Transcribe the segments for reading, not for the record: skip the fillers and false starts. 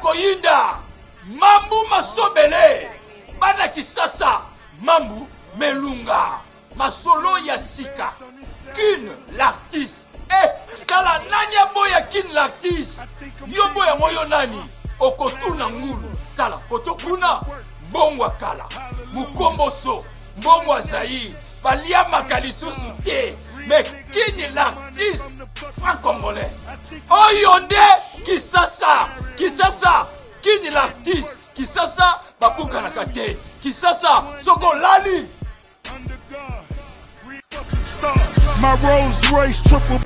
Ekoyinda mambu masobele bana kisasa mambu melunga masolo ya sika kin l'artiste eh tala nani aboya kin l'artiste yo boya yango yo nani okotuna ngulu tala koto kuna mbongo ya kala mokomboso mbongo ya zaire baliamaka lisusu te mais kini l'artiste franc congolais oyo nde kisasa kisasa kini l'artiste kisasa babukanaka te kisasa soki olali My Rolls Royce triple.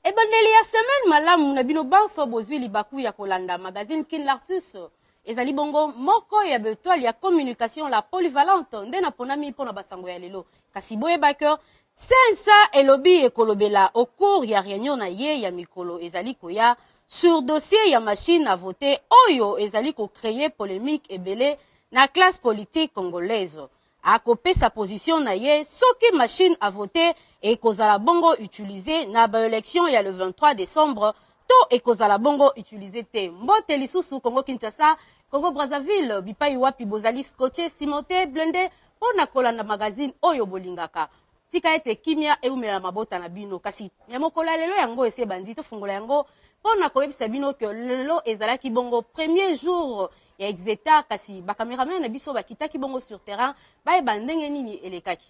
Ebandeli ya semaine malamu na bino banso bozwi libaku ya kolanda magazine Kin Lartus. Ezali bongo moko ya ba etoile ya communication la polyvalente nde naponami mpo na basango ya lelo. Kasi boyeba que CNSA elobi ekolobela au cours ya reunion na ye ya mikolo ezali koya sur dossier ya machine à voter oyo ezali ko creer polemique ebele na classe politique congolaise. Akopesa position na ye soki machine à voter ekozala bongo utiliser na ba elections ya le 23 decembre to ekozala bongo utiliser te. Mbote lisusu Congo Kinshasa, Congo Brazzaville, bipai wapi bozali scotche, cimenté, blindé mpo na kolanda magazine oyo bolingaka. Tika ete kimia ewumela na mabota na bino. Kasi ya mokolo ya lelo yango esi ebandi, tofungola yango mpo na koyebisa bino que lelo ezalaki bongo premier jour ya Exeter, kasi ba cameraman na biso bakitaki bongo sur terrain bayeba ndenge nini elekaki.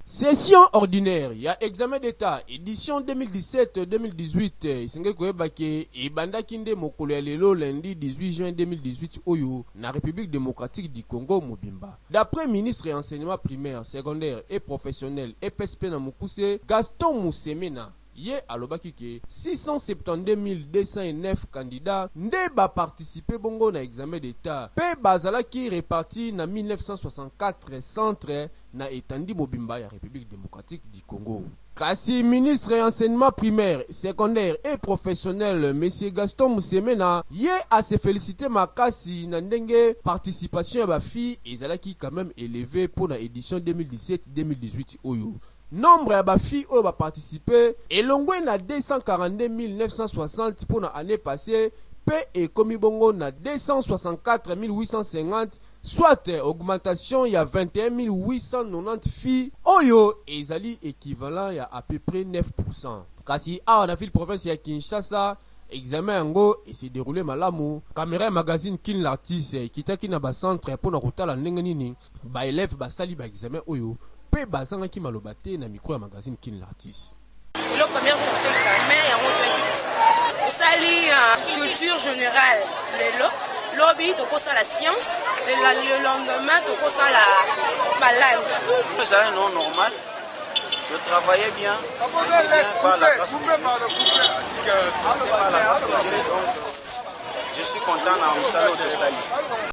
Session ordinaire ya examen d'Etat edition 2017-2018 esengeli koyeba ke ebandaki nde mokolo ya lelo lundi 18 juin 2018 oyo na Republique democratique du Congo mobimba. D'après ministre ya enseignement primaire, secondaire et professionnel, EPSP na mokuse, Gaston Musemena, ye alobaki ke 672.209 candidats nde ba participer bongo na examen d'Etat mpe bazalaki repartis na 1964 centres na etandi mobimba ya Republique democratique du Congo. Kasi ministre ya enseignement primaire, secondaire et professionnel, Monsieur Gaston Musemena, ye a se feliciter makasi na ndenge participation ya ba filles ezalaki quand meme elevee mpo na edition 2017-2018 oyo. Nombre ya ba filles oyo ba participer elongwe na 242.960 mpo na annee passee mpe ekomi bongo na 264.850, soit augmentation ya 21.890 filles oyo ezali equivalent ya à peu près 9%. Kasi awa na ville province ya Kinshasa, examen yango e se derouler malamu. Camera ya magazine Kin L'artiste ekitaki na ba centres mpo na kotala ndenge nini ba elèves basali ba examens oyo mpe bazangaki maloba te na micro ya magazine Kin L'artiste. Lelo première jour tosa examen yango toyaki kosala. Tosali culture générale lelo, lobi tokosala science, le lendemain tokosala ba langue. Ezalaki non normal. Je travaillais bien, c'était bien par la grâce de Dieu. C'était par la grâce de Dieu, donc je suis content na mosala oyo tosali.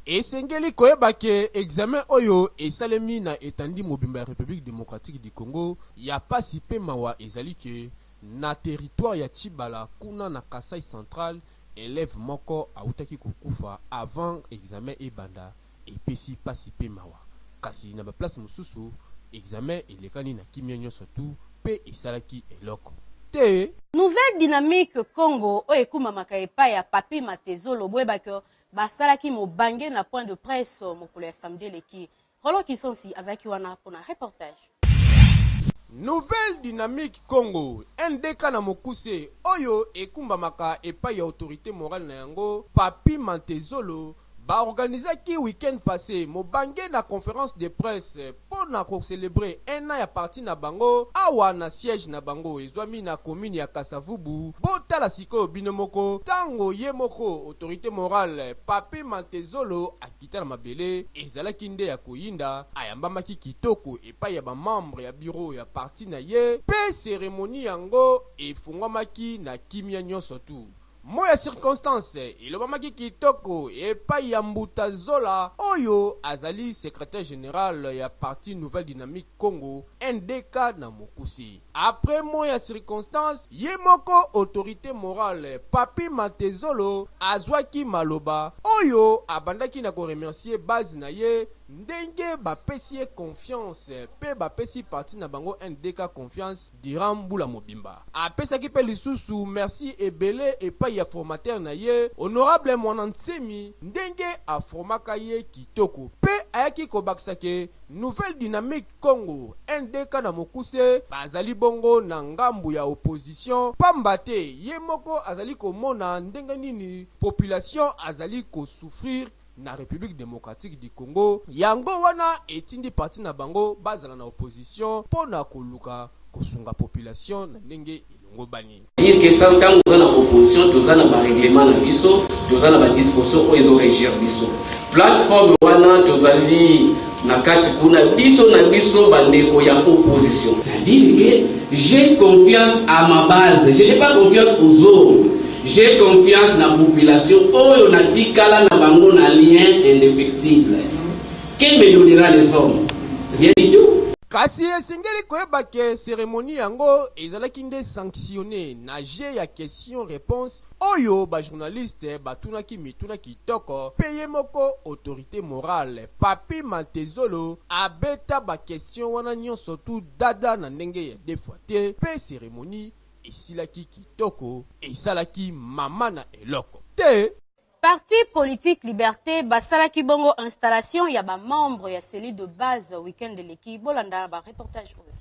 Esengeli koyeba ke examen oyo esalemi na etandi mobimba ya Republique democratique du Congo. Ya pasi pe mawa ezali que na territoire ya Tshibala kuna na Kasaï central elève moko awutaki kokufa avant examen ebanda epesi pasi pe mawa. Kasi na ba place mosusu examen elekani na kimia nionso tout pe esalaki eloko te. Nouvelle Dynamique Congo oyo ekumamaka epai ya Papy Matezolo boyeba que basalaki mobange na point de presse mokolo ya samedi eleki. Roland Kisonsi azalaki wana pona reportage. Nouvelle Dynamique Congo, NDK na mokuse, oyo ekumbamaka epai ya autorite morale na yango, Papy Mantezolo, Ba organisaki week-end passe mobange na conference de presse mpo na kocelebrer un an ya parti na bango awa na siège na bango ezwami na commune ya Kasavubu. Botala sikoyo bino moko ntango ye moko autorité morale Papi Mantezolo akita na mabele, ezalaki nde ya koyinda. Ayambamaki kitoko epai ya bamembre ya bureau ya parti na ye, mpe cérémonie yango efungwamaki na kimia nyonso. Tu mot ya circonstance elobamaki kitoko epai ya Mbuta Zola, oyo azali secrétaire général ya parti Nouvelle Dynamique Congo, NDK na mokuse. Après mot ya circonstance, ye moko autorité morale Papi Mantezolo azwaki maloba oyo abandaki na koremercier base na ye ndenge bapesi ye confiance mpe bapesi parti na bango NDK confiance durant mbula mobimba. Apesaki mpe lisusu merci ebele epai ya formateur na ye, honorable Mwana Nsemi, ndenge aformaka ye kitoko, mpe ayaki kobakisa ke Nouvelle Dynamique Congo, NDK na mokuse, bazali bongo na ngambu ya opposition, pamba te ye moko azali komona ndenge nini population azali kosouffrir na République démocratique du Congo. Yango wana etindi parti na bango bazala na opposition mpo na koluka kosunga population na ndenge elongobani. Dire que ça, ntango toza na opposition, toza na barèglement na biso, toza na badisposition oyo ezorégir biso. Plateforme wana, tozali na kati kuna, biso na biso bandeko ya opposition. C'est-à-dire que j'ai confiance à ma base, je n'ai pas confiance aux autres. J'ai confiance na population oyo natikala na bango na lien indéfectible. Que me donnera les hommes? Rien du tout. Kasi esengeli koyeba ke cérémonie yango ezalaki nde sanctionné na jeu ya question réponse oyo bajournaliste batunaki mituna kitoko, mpe ye moko autorité morale Papi Mantezolo abeta baquestion wana nyonso tu dada na ndenge ya deux fois te, mpe cérémonie esilaki kitoko, esalaki mama na eloko te. Parti politique Liberté basalaki bongo installation ya bamembre ya cellule de base week-end eleki. Bolanda bareportage oyo.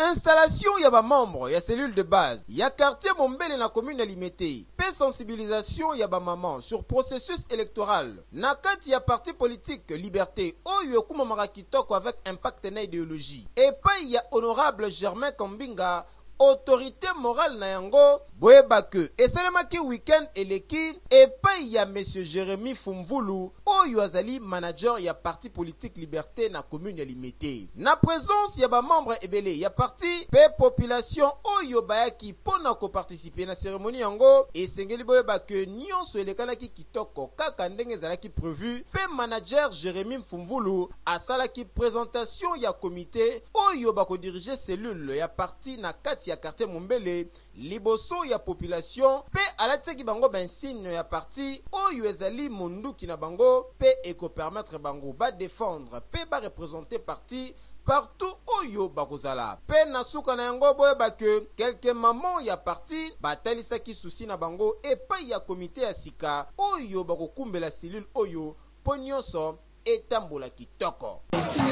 Installation ya bamembre ya cellule de base ya quartier Mombele na commune ya Limete mpe sensibilisation ya bamama sur processus électoral na kati ya parti politique Liberté oyo ekumamaka kitoko avec impact na idéologie epai ya honorable Germain Kambinga, autorité morale na yango. Boyeba ke esalemaki week-end eleki epai ya monsieur Jérémy Fumvulu, oyo azali manager ya parti politique Liberté na commune ya Limete, na présence ya bamembre ebele ya parti mpe population oyo bayaki mpo na koparticiper na cérémonie yango. Esengeli boyeba ke nyonso elekanaki kitoko kaka ndenge ezalaki prévu, mpe manager Jérémy Mfumvulu asalaki présentation ya comité oyo bakodiriger cellule ya parti na kati ya quartier Mombele liboso ya population, mpe alatisaki bango bainsigne ya parti oyo ezali monduki na bango mpe ekopermettre bango badéfendre mpe bareprésenter parti partout oyo bakozala. Mpe na suka na yango, boyeba ke quelques mamans ya parti batalisaki souci na bango epai ya komite ya sika oyo bakokumbela cellule oyo mpo nyonso etambola kitoko.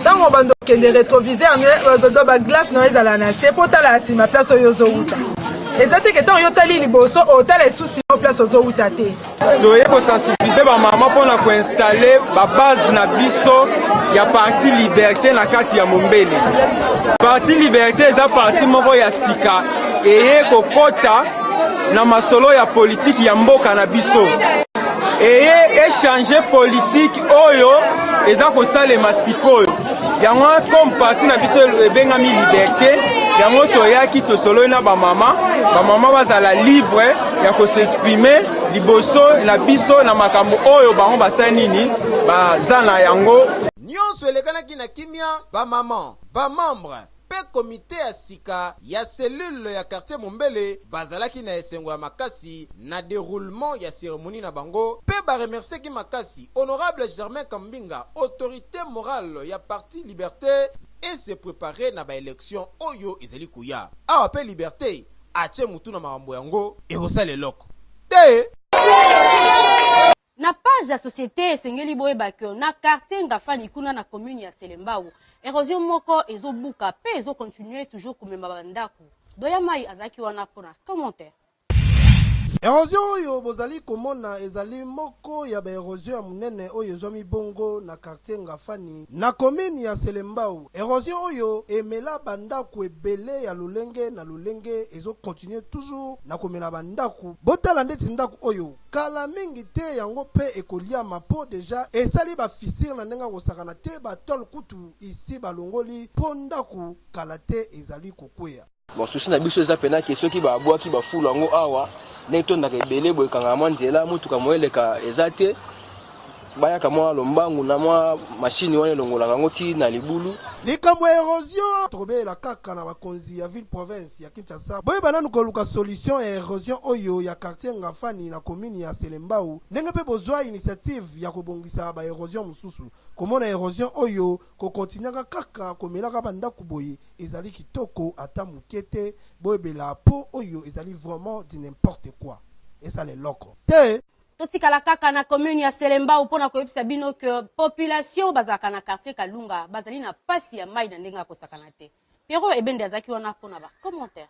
Ntango bando okende, rétroviseur do baglace na yo ezala na se mpo otala ya nsima place oyo ozowuta. Eza te ke ntango yo otali liboso, otala esusi yo place ozowuta te. Toye kosensibiliser bamama mpona koinstaller babase na biso ya parti Liberté na kati ya Mombele. Parti Liberté eza parti moko ya sika eye kokɔta na masolo ya politike ya mboka na biso, eye echanger politike oyo eza kosalema sikoyo. Yango, comme parti na biso ebengami Liberté, yango toyaki tosololi na bamama. Bamama bazala libre ya kos'exprimer liboso na biso na makambo oyo bango basali nini baza na yango. Nyonso elekanaki na kimia. Bamama, bamembre mpe komite ya sika ya cellule ya quartier Mombele bazalaki na esengo ya makasi na déroulement ya cérémonie na bango, mpe baremerciaki makasi honorable Germain Kambinga, autorité morale ya parti Liberté, ese préparer na baélection oyo ezali koya awa. Mpe Liberté atie mutu na makambo yango, ekosala eloko te. Na page ya société, esengeli boyeba ke na quartier Ngafani kuna na commune ya Selembao, érosion moko ezobuka mpe ezocontinuer toujours komema bandako. Doya Mai azalaki wana mpona commentaire. Erosion oyo bozali komona ezali moko ya ba erosion ya monene oyo ezwami bongo na quartier Ngafani na commune ya Selembao. Erosion oyo emela ba ndaku ebele ya lolenge na lolenge ezo continuer toujours na komela ba ndaku. Botala ndeti ndaku oyo kala mingi te yango pe ekoliama po dejà esali ba fissures na ndenge ya kosakana te, ba toles kutu isi balongoli po ndaku kala te ezali kokweya. Bon souci na biso eza pena ke soki ba bwaki ba fulu yango awa ndenge etondaka ebele boye ekangaka mwa nzela motuka moye eleka eza te bayaka mwa lombangu na mwa mashini wana elongolaka yango ti na libulu. Likambo ya erosion tokobelela kaka na bakonzi ya ville province ya Kinshasa boyeba nanu koluka solution ya erosion oyo ya quartier Ngafani na commune ya Selembao ndenge pe bozua initiative ya kobongisa ba erosion mosusu komona erosion oyo Ko continuaka kaka komelaka ba ndaku boye ezali kitoko ata muke te boyebela po oyo ezali vraiment du n'importe quoi esala eloko te. Totikala kaka na commune ya Selembao mpo na koyebisa bino que population bazalaka na quartier Kalunga bazali na pasi ya mayi na ndenge ya kosakana te. Pierrot Ebende azalaki wana mpo na ba commentaires.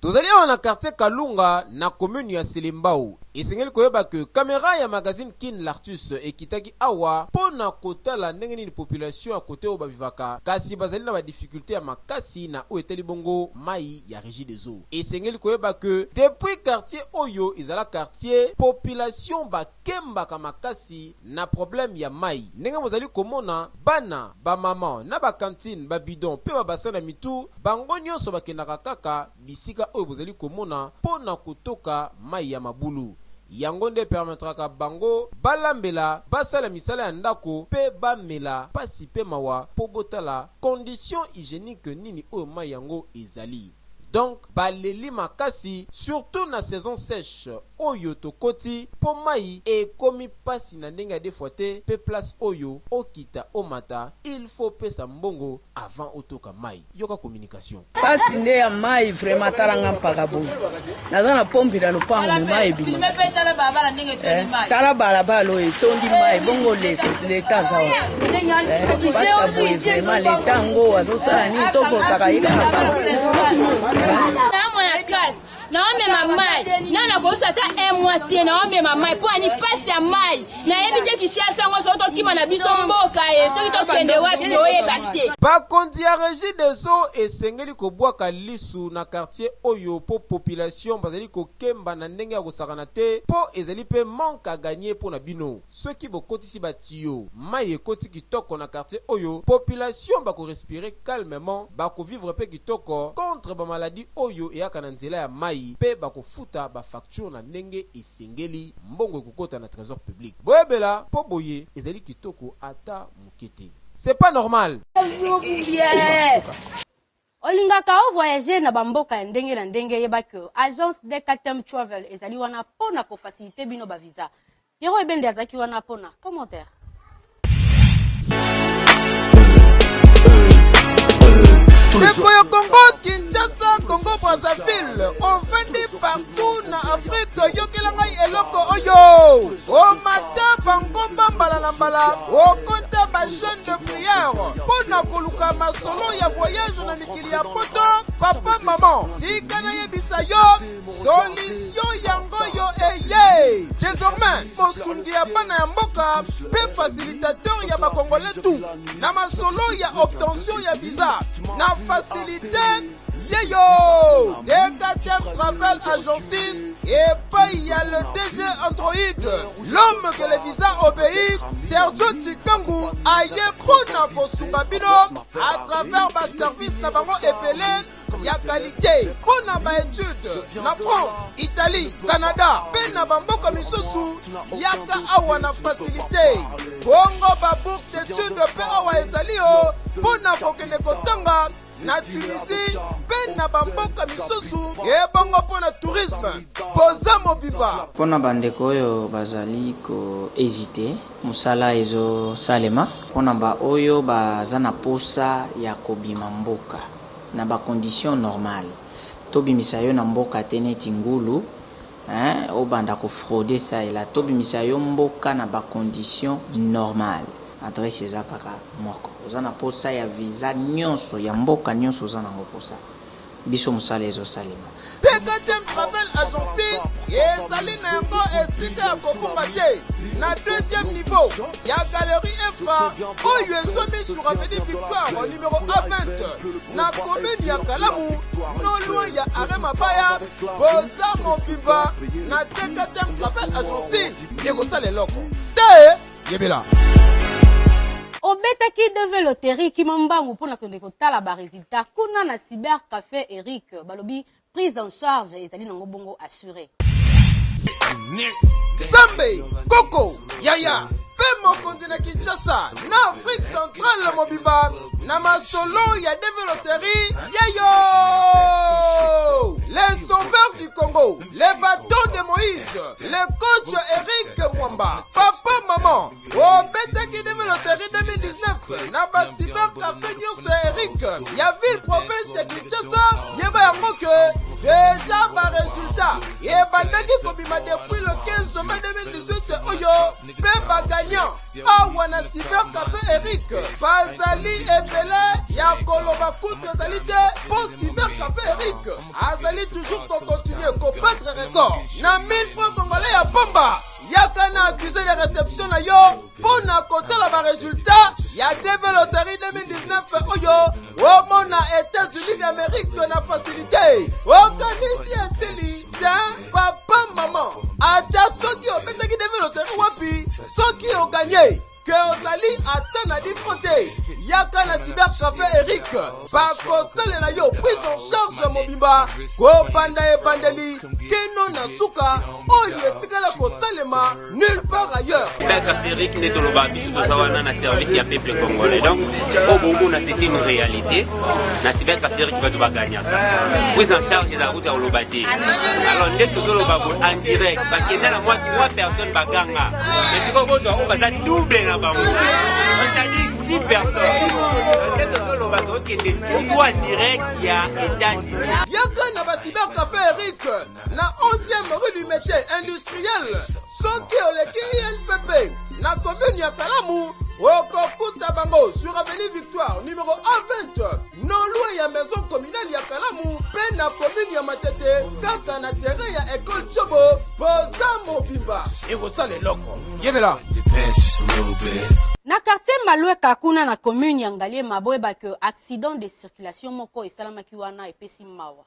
Tozali awa na quartier Kalunga na commune ya Selembao. Esengeli koyeba que camera ya magazine Kin L'artus ekitaki awa mpo na kotala ndenge nini population ya cote oyo ba vivaka kasi bazali na ba difficultes ya makasi na oyo etali bongo mayi ya Regie des eaux. Esengeli koyeba que depuis quartier oyo ezala quartier population ba kembaka makasi na problème ya mayi. Ndenge bozali komona, bana, ba maman na ba cantine, ba bidon pe ba bassin na mitu, bango nionso bakendaka kaka bisika oyo bozali komona po na kotoka mayi ya mabulu. Yango nde permettraka bango balambela, basala misala ya ndako pe bamela. Pasi pe mawa po botala condition hygienique nini oyo mayi yango ezali. Donc baleli makasi surtout na saison seche oyo tokoti po mayi ekomi pasi na ndenge ya de fois te pe place oyo okita omata il faut opesa mbongo avant otoka mayi yoka communication. Pasi nde ya mayi vraiment tala nga mpaka boye naza na pompe na lopango me mayi ebima eh, tala balabala oyo etondi mayi bongo leta aza wapi eh, pasi ya boye vraiment leta yango azosala nini tovotaka ye kaka na classe naomema mai na nakoyosa ata un mois te naomema mai mpo ani mpasi ya mai nayebi te kishasa yango soki tokima na biso mboka ye soki tokende wapi toyeba te. Bakonzi ya Regie des eaux esengeli kobwaka lisu na quartier oyo mpo population bazali kokemba na ndenge ya kosakana te mpo ezali mpe manque à gagner mpo na bino. Soki bokotisi ba tuyaux, mayi ekoti kitoko na quartier oyo, population bako respirer calmement, bako vivre pe kitoko contre ba maladies oyo eyaka na nzela ya mayi pe bako futa ba factures na ndenge esengeli, mbongo ekokota na tresor public. Boyebela po boye ezali kitoko ata muke te. C'est pas normal! Olingaka o voyager na ba mboka ya ndenge na ndenge yeba que agence DKTM Travel ezali wana po na ko faciliter bino ba visa. Pierrot Ebende azalaki wana po na commentaire. Ndeko ya Congo Kinshasa, Congo Brazzaville, ovandi partout na Afrique, yokela ngai eloko oyo. Omata bangomba mbala na mbala, okota ba chaîne de prière mpo na koluka masolo ya voyage na mikili ya poto. Papa, maman, tika nayebisa yo solution yango yo eye. Désormais, mosungi ya bana ya mboka mpe facilitateur ya bakongolais tout na masolo ya obtention ya visa na facilité yeyo DKTM Travel Agency epai ya le DG Android l'homme que le visa obéit Sergio Chikangu aye mpo na kosunga bino à travers ba service na bango ebele ya qualité mpo na baetude na France, Italie, Canada mpe na bamboka misusu. Yaka awa na facilité bongo ba bourse d'étude mpe awa ezali o mpo na kokende kotanga na Tunisie mpe na bamboka misusu ebongo mpo na tourisme boza mobimba. Mpo na bandeko oyo bazali ko hesiter, mosala ezo salema mpo na ba oyo baza na posa ya kobima mboka na ba conditions normales. Tobimisa yo na mboka te neti ngulu hein, obanda ko frauder ça et là. Tobimisa yo mboka na ba conditions normales. Adresse eza kaka moko. Oza na posa ya visa nionso ya mboka nionso oza nango posa. Biso mosala ezosalema. TKTM Travel Agency ezali na yango esika ya kobunga te na deuxième niveau ya galerie Efra oyo ezwami sur avenue Victoire numéro A20 na commune ya Kalamu non loin ya arrêt Mabaya. Boza mobimba na TKTM Travel Agency ekosala eloko te yebela. Obetaki DV loterie kima mbangu mpo na kende kotala ba resultats kuna na cyber cafe Eric balobi prise en charge ezali nango bongo assuré. Nzambe, koko, yaya mpe mokonzi na Kinshasa na Afrique centrale mobimba na masolo ya DV loterie yeyo les sauveurs du Congo, les bâtons de Moïse, le coach Eric Mwamba, papa maman obetaki DV loterie 2019 na ba cyber cafe nyonso ya Eric ya ville province ya Kinshasa. Yeba yango ke deja ba resultat ebandaki kobima depuis le 15 mai 2018 oyo mpe ba gagnant awa na cyber cafe Eric bazali ebele ya koloba kutu ezali te mpo cyber cafe Eric azali toujours kocontinue kobattre record na 1000 francs congolais ya pamba. Yaka na accusé de réception na yo mpo na kotala ba resultat ya DV Loterie 2019 oyo omona États-Unis d'Amérique na facilité. Okanisi esili te papa maman, ata soki obetaki DV Loterie wapi, soki oganye ke ozali ata na difo te, yaka na cyber cafe Eric, bakosalela yo prise en charge mobimba kobanda ebandeli kino na suka oyo etikala kosalema nulle part ailleurs. Cyber cafe Eric nde toloba biso toza wana na service ya peuple congolais, donc oyo bomona c'est une réalité. Na cyber cafe Eric bato baganyaka, prise en charge ezala kuta koloba te. Alors nde tozoloba boye en direct, bakenda na mwa 3 personnes baganga, mais sikoyo bozwa oyo baza double na bango, c'est-à-dire 6 personnes. Nde tozoloba tokende tout droit direct ya États-Unis. Yaka na ba cyber cafe Eric na 11e rue du métier industriel, soki oleki INPP na commune ya Kalamu, okokuta bango sur avenue Victoire numéro A20 non loin ya maison communale ya Kalamu mpe na commune ya Matete kaka na terrain ya école Tchobo. Boza mobimba ekosala eloko yebela. Na quartier Malueka kuna na commune ya Ngaliema, boyeba ke accident de circulation moko esalamaki wana epesi mawa.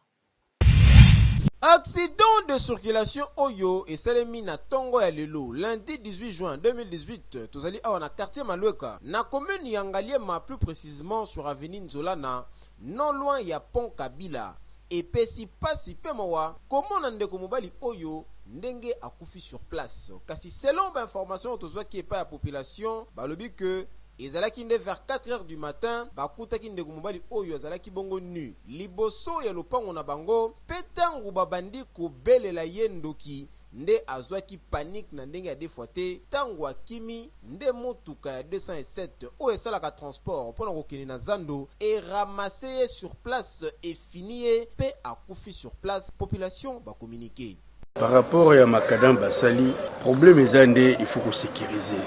Accident de circulation oyo esalemi na tongo ya lelo lundi 18 juin 2018, tozali awa na quartier Malueka na commune ya Ngaliema, plus précisément sur avenue Nzolana non loin ya pont Kabila. Epesi pasi pe mawa komona ndeko mobali oyo ndenge akufi sur place. Kasi selon ba information oyo tozwaki epai ya population, balobi ke ezalaki nde vers 4 heures du matin bakutaki ndeko mobali oyo azalaki bongo nu liboso ya lopango na bango, pe tango babandi kobelela ye ndoki nde azwaki panique na ndenge ya deux fois te. Tango akimi nde motuka ya 207 oyo esalaka transport pona kokende na zando eramasse ye sur place, efini ye pe akufi sur place, population ba communiquer. Par rapport ya macadam basali, problème eza nde il faut ko sécuriser,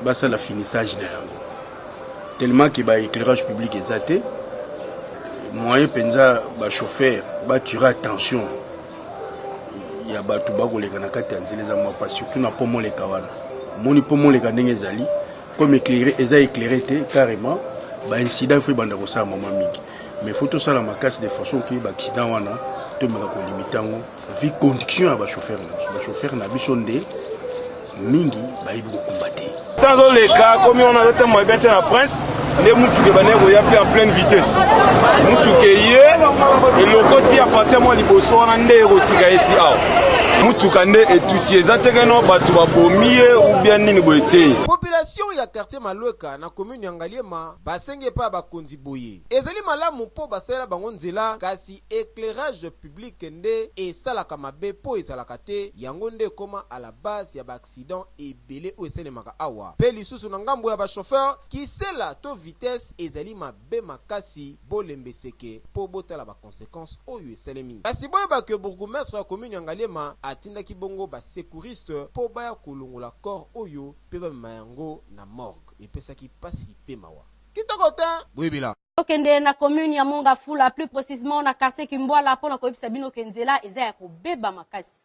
basala finissage na yango tellement que ba éclairage public eza te, moyen mpenza ba chauffeur batire attention ya bato bakoleka na kati ya nzela eza mwa pasi, surtout na pont Moleka wana. Omoni pont Moleka ndenge ezali comme éclairé, eza éclairé te carrément, ba incident faut ebanda kosala mama mingi, mais faut tosala makasi de façon ke ba accident wana tomeka kolimite yango vi conduction ya bachauffeur na biso. Bachauffeur na biso nde mingi bayebi kokumba te. Ntango azoleka akomi wana azotambola bien te na prince, nde mutuka ebandaki koya mpe en pleine vitesse, mutuka eye elokoti ya parti ya mwa liboso wana nde ekotika ye ti awa mutuka nde etuti, eza te keno bato babomi ye ou bien nini boye te. Population ya quartier Malueka na commune ya Ngaliema basengi epai ya bakonzi boye ezali malamu mpo basalela bango nzela, kasi eclairage public nde esalaka mabe mpo ezalaka te, yango nde ekoma à la base ya ba accident ebele oyo esalemaka awa. Mpe lisusu na ngambo ya ba chauffeur, kisela to vitesse ezali mabe makasi, bolembeseke mpo botala ba consequences oyo esalemi. Kasi boyeba que bourgoumestre ya commune ya Ngaliema atindaki bongo ba secouristes mpo baya kolongola corps oyo mpe bamema yango na morgue. Epesaki pasi mpe mawa. Kitoko te? Boyebela. Tokende na commune ya Mont-Ngafula, plus precisement na quartier Kimbwala mpo na koyebisa bino ke nzela eza ya kobeba makasi.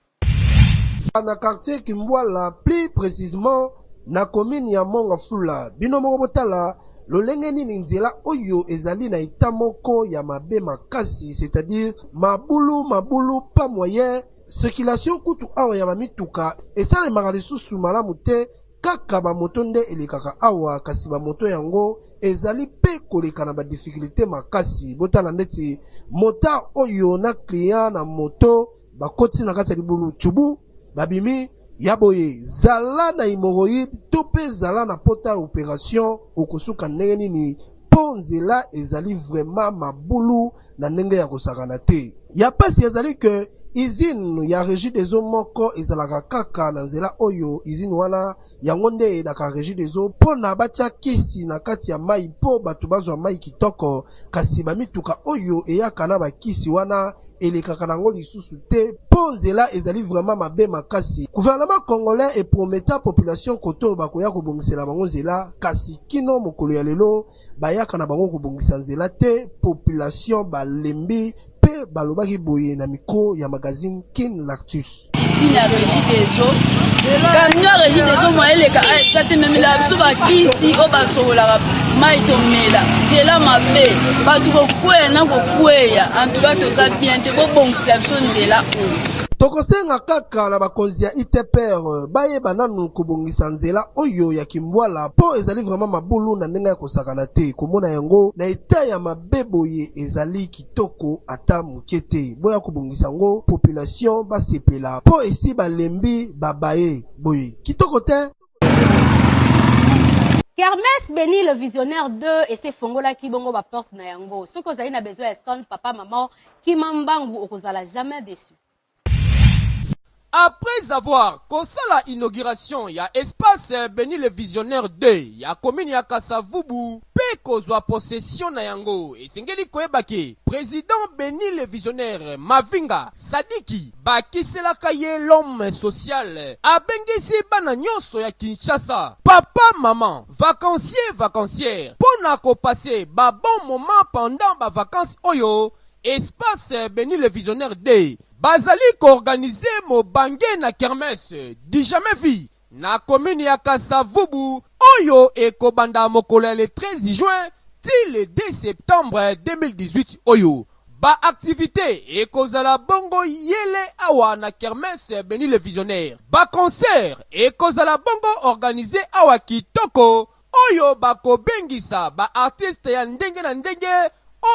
Na quartier Kimbwala, plus precisement na commune ya Mont-Ngafula, bino moko botala lolenge nini nzela oyo ezali na etat moko ya mabe makasi, c'est-à-dire mabulu mabulu pas moyen, circulation kutu awa ya ba mituka esalemaka lisusu malamu te, Kaka ba moto nde elekaka awa kasi ba moto yango ezali pe koleka na ba difficultes makasi. Botala ndeti motard oyo na client na moto bakoti na kati ya libulu tshubu babimi ya boye. Zala na hemorroïde to pe zala na pota ya operation okosuka ndenge nini po nzela ezali vraiment mabulu na ndenge ya kosakana te. Ya pasi ezali que usine ya Regideso moko ezalaka kaka na nzela oyo, usine wana yango nde eyedaka Regideso mpo na batia kisi na kati ya mayi mpo bato bazwa mayi kitoko, kasi ba mituka oyo eyaka na ba kisi wana elekaka nango lisusu te mpo nzela ezali vraiment mabe makasi. Gouvernement congolais e prometa population koto bakoya kobongisela bango nzela kasi kino mokolo ya lelo bayaka na bango kobongisa nzela te, population balembi pe balobaki boye na micro ya magazine Kin Lactus. Usine ya Regie des eaux camion ya Regie des eaux moyen eleka ah, eza te memela biso bakisi oyo basokolaka mai tomela nzela mabe bato kokweya na kokweya antuka toza bien te bobongisela biso nzela oyo. Tokosenga kaka na bakonzi ya ITPR bayeba nanu kobongisa nzela oyo ya Kimbwala po ezali vraiment mabulu na ndenge ya kosakana te. Komona yango na etat ya mabe boye ezali kitoko ata muke te. Boya kobongisa yango population basepela po esi balembi ba baye boye kitoko te. Kermesse Beni le visionnaire 2 esi efongolaki bongo ba porte na yango. Soki ozali na besoin ya stand papa maman kima mbangu okozala jamais deçu. Après avoir kosala inauguration ya espace Beni le visionnaire 2 ya commune ya Kasa-Vubu mpe kozwa possession na yango, esengeli koyeba ke president Beni le visionnaire Mavinga Sadiki bakiselaka ye l'homme social abengisi bana nionso ya Kinshasa, papa, maman, vacancier, vacancière mpo na ko passer ba bons moments pendant ba vacances oyo espace Beni le visionnaire 2 Bazali ko organiser mobange na kermesse du jamais vu na commune ya Kasa-Vubu oyo ekobanda mokolo ya le 13 juin ti le 2 septembre 2018 oyo. Ba activites ekozala bongo yele awa na kermesse Beni le Visionnaire. Ba concerts ekozala bongo organiser awa kitoko oyo bakobengisa ba artistes ya ndenge na ndenge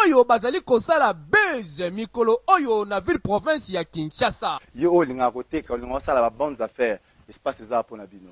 oyo bazali kosala buzz mikolo oyo na ville province ya Kinshasa. Yo oyo olingaka koteka, olingaka osala ba bonnes affaires, espace eza awa pona bino.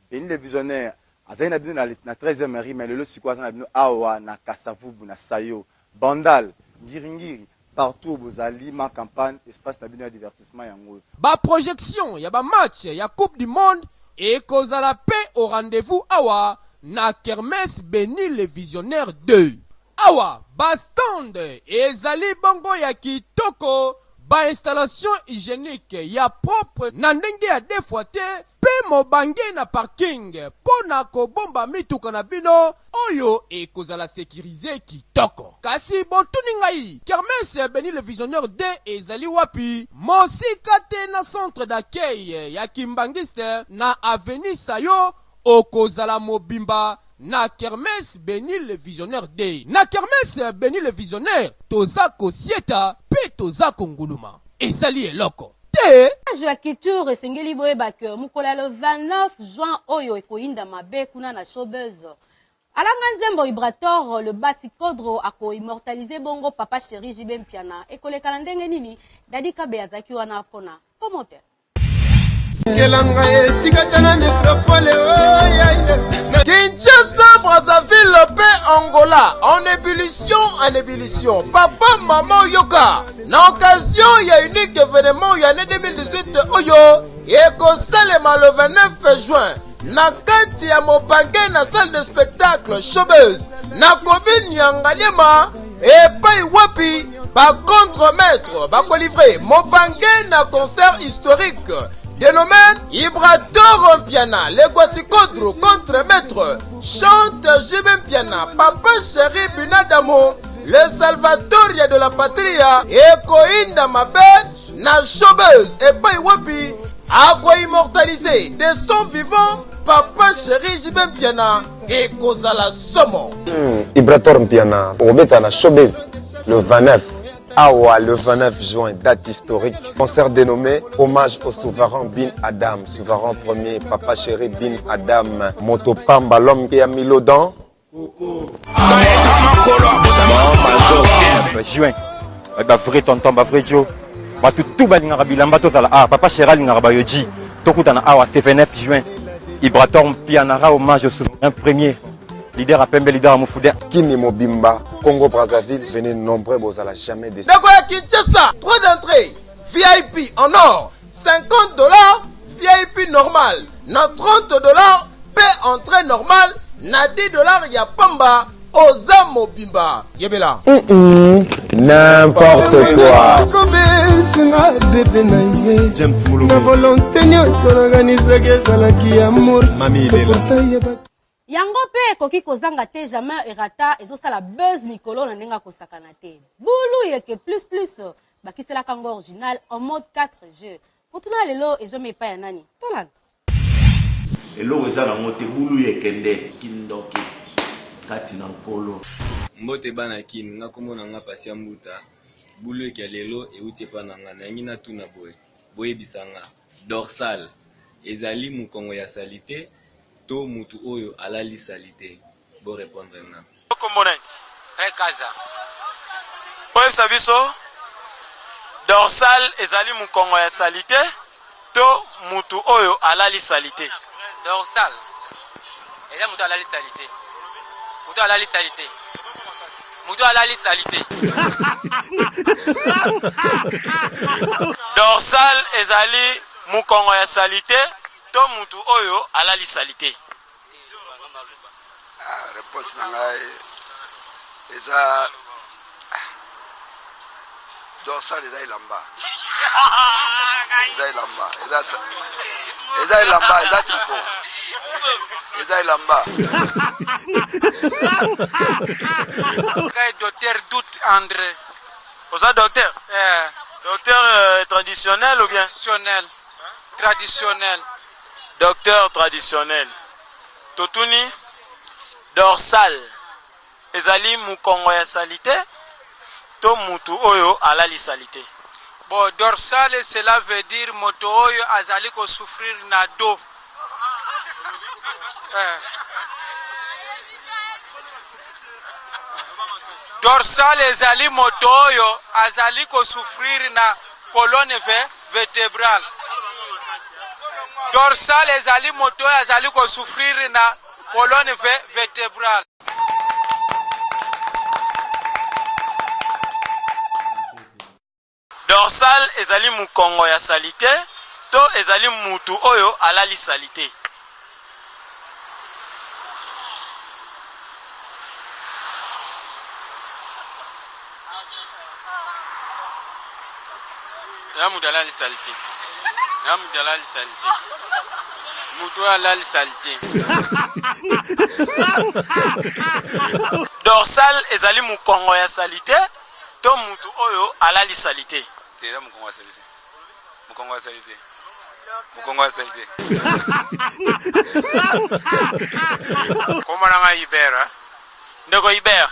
Beni le visionnaire azali na bino na na 13e rue mais lelo sikoyo aza na bino awa na Kasa-Vubu na Sayo, Bandal, Ngiri-Ngiri, partout oyo bozali, ma campagne, espace na bino ya divertissement yango oyo. Ba projections ya ba matchs ya coupe du monde ekozala pe au rendez-vous awa na kermesse Beni le visionnaire 2. Awa ba stands ezali bongo ya kitoko, ba installations hygieniques ya propre na ndenge ya deux fois te mpe mobange na parking mpo na kobomba mituka na bino oyo ekozala securise kitoko. Kasi botuni ngai, kermesse Beni le Visionnaire 2 ezali wapi? Mosika te na centre d'accueil ya Kimbanguiste na avenue Sayo, okozala mobimba na kermesse Beni le Visionnaire 2. Na kermesse Beni le Visionnaire, toza kosieta mpe toza konguluma. Ezali eloko te. Page ya culture esengeli boyeba que mokolo ya le 29 juin oyo ekoyinda mabe kuna na showbuzz. Alanga nzembo Ibrator le Bati-Kodro ako immortaliser bongo papa chéri JB Mpiana. Ekoleka na ndenge nini? Daddy Kabe azalaki wana pona commentaire. Kelanga esika ta na metropole Kinshasa, Brazzaville pe Angola en ébullition en ébullition. Papa, maman, yoka. Na occasion ya unique événement ya année 2018 oyo ekosalema le 29 juin na kati ya mobange na salle de spectacle Showbuzz na commune ya Ngaliema epai wapi ba contre-maître bakolivre mobange na concert historique. Dénommé Ibrator Mpiana, le Guatikodro contre maître, chante JB Mpiana, papa chéri Binadamo, le Salvatoria de la patria, Ekoinda Mabe, na showbuzz epai wapi akoimmortaliser de son vivant papa chéri JB Mpiana ekozala somo. Ibrator Mpiana okobeta na showbuzz le 29 awa le 29 juin, date historique, concert dénommé Hommage au souverain Bin Adam, souverain premier, papa chéri Bin Adam, Motopamba, l'homme qui a mis l'eau dans Juin ba vrai tonton, ba vrai jo, bato tu balingaka bilamba, tozala awa. Papa chéri alingaka bayoji, tokutana awa ce 29 juin, Ibrator Mpianara, hommage au souverain premier, leader ya pembe, leader ya mofude. Kini mobimba, Congo Brazzaville, venez nombreux, bozala jamais déçus. Ndeko ya Kinshasa, droit d'entrée VIP en or 50 $, VIP normal na 30 $, mpe entrée normale na 10 $ ya pamba. Oza mobimba, yebela. N'importe quoi. Kobesinga bebe na ye na volonté nyonso nakanisaki ezalaki amour. Yango mpe ekoki kozanga te, jamais erata. Ezosala buzz mikolo na ndenge akosakana te. Bulu yeke plus plus bakiselaka yango original en mode 4G. Motuna lelo ezomi epai ya nani? Tolanda. Eloko eza nango te, bulu ekende kindoki kati na nkolo. Mbote bana Kini, nga kombo na nga Pasia Mbuta. Bulu eke ya lelo euti epa na nga. Nalingi natuna boye, boyebisa nga: dorsal ezali mokongo ya salite to mutu oyo alali salite? Bo répondre nga. Kombo nani? Rekaza. Oyebisa biso, dorsal ezali mokongo ya salite to mutu oyo alali salite? Dorsal eza moto alali salite, moto alali salite, moto alali salite. Dorsal ezali mokongo ya salite to mutu oyo alali salite? Ah, réponse na ngai eza dorsal eza elamba, eza elamba, eza elamba, eza tricot, eza elamba. Ngai docteur Doute André. Oza docteur? Eh. Docteur traditionnel ou bien? Traditionnel. Traditionnel. Docteur traditionnel. Totuni, dorsal ezali mokongo ya salite to mutu oyo alali salite? Bon, dorsal, cela veut dire moto oyo azali kosouffrir na dos. Eh. Dorsal ezali moto oyo azali kosouffrir na colonne vertébrale. Dorsal ezali moto oyo azali kosouffrir na colonne vertébrale. Dorsal ezali mokongo ya salite to ezali mutu oyo alali salite? Ya moto alali salite, ya moto alali salite, moto oyo alali salite. Dorsal ezali mokongo ya salite to mutu oyo alali salite? Te, eza mokongo ya salite, mokongo ya salite, mokongo ya salite. Kombo na ngai Ibera. Ndeko Iber,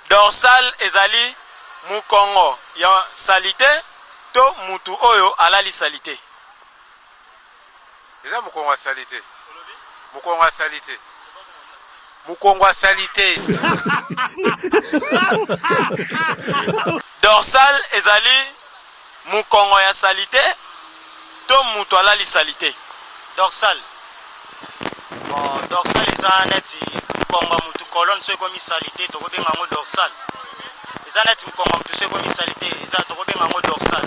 dorsal ezali mokongo ya salite to mutu oyo alali salite? Eza mokongo ya salite, mokongo ya salite, mokongo ya salite. Dorsal ezali mokongo ya salite to mutu alali salite? Dorsal, bon, dorsal eza neti mokongo ya mutu, colonne so ekomi salite, tokobenga yango dorsal. Eza neti mokongo ya mutu so ekomi salite, eza tokobenga yango dorsal.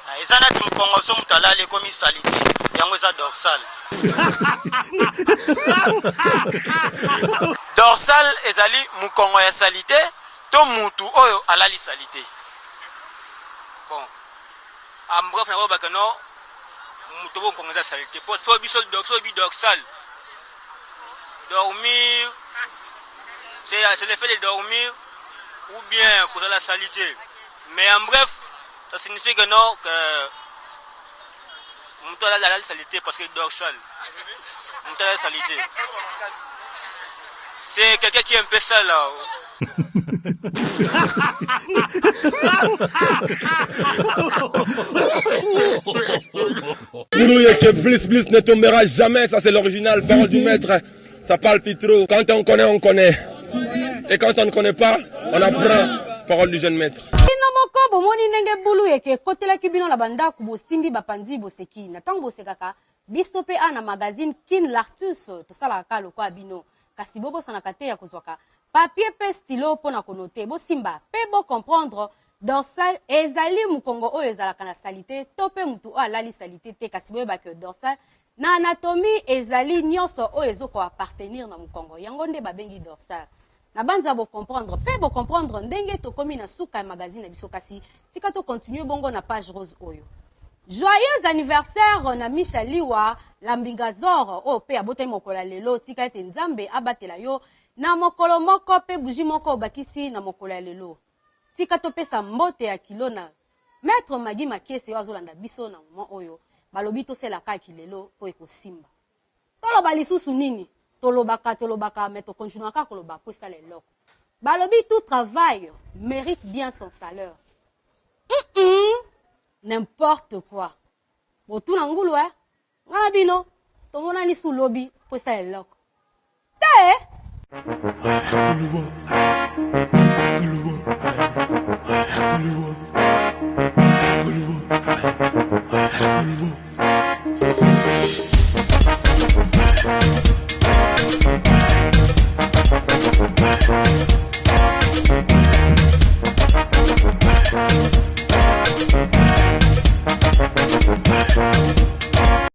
Ah, eza neti mokongo so mutu alali ekomi salite, yango eza dorsal. Dorsal ezali mokongo ya salite to mutu oyo alali salite? Bon, en bref, nakoyebaka no. Moto bo mokongo eza salite po so biso so bi dorsal dormir c'est le fait de dormir ou bien kozala salite mais en bref ça signifie que non que moto alali salite parce que dorsal moto alali salite c'est quelqu'un qui est un peu sale là. Boulouye plus plus ne tombera jamais, ça c'est l'original, parole du maître. Ça parle plus trop. Quand on connaît, on connaît. Et quand on ne connaît pas, on apprend. Parole du jeune maître. Bino moko bomoni ndenge bulu eke ekotelaki bino na bandako bosimbi bapanzi boseki na ntango bosekaka biso mpe a na magazine Kin l'Artus tosalaka kaka lokola bino kasi bobosanaka te ya kozwaka papier mpe stylo mpo na konote bosimba mpe bo comprendre dorsal ezali mokongo oyo ezalaka na salite to mpe motu oyo alali salite te kasi boyeba ke dorsal na anatomie ezali nyonso oyo ezo ko appartenir na mokongo yango nde babengi dorsal na banza bo comprendre mpe bo comprendre ndenge tokomi na suka ya magazine na biso kasi tika to continuer bongo na page rose oyo Joyeux anniversaire na Misha Liwa la Mbingazor oyo mpe abotami mokolo ya lelo tika ete Nzambe abatela yo na mokolo moko mpe bougie moko obakisi na mokolo ya lelo tika topesa mbote ya kilo na Maître Magui Makiese oyo azolanda biso na moment oyo balobi tosela kaki lelo mpo ekosimba toloba lisusu nini tolobaka tolobaka mais tokontinuaka koloba mpo esala eloko balobi tout travail mérite bien son salaire mm -mm, n'importe quoi botuna ngulu eh nga na bino tomonani su lobi mpo esala eloko te.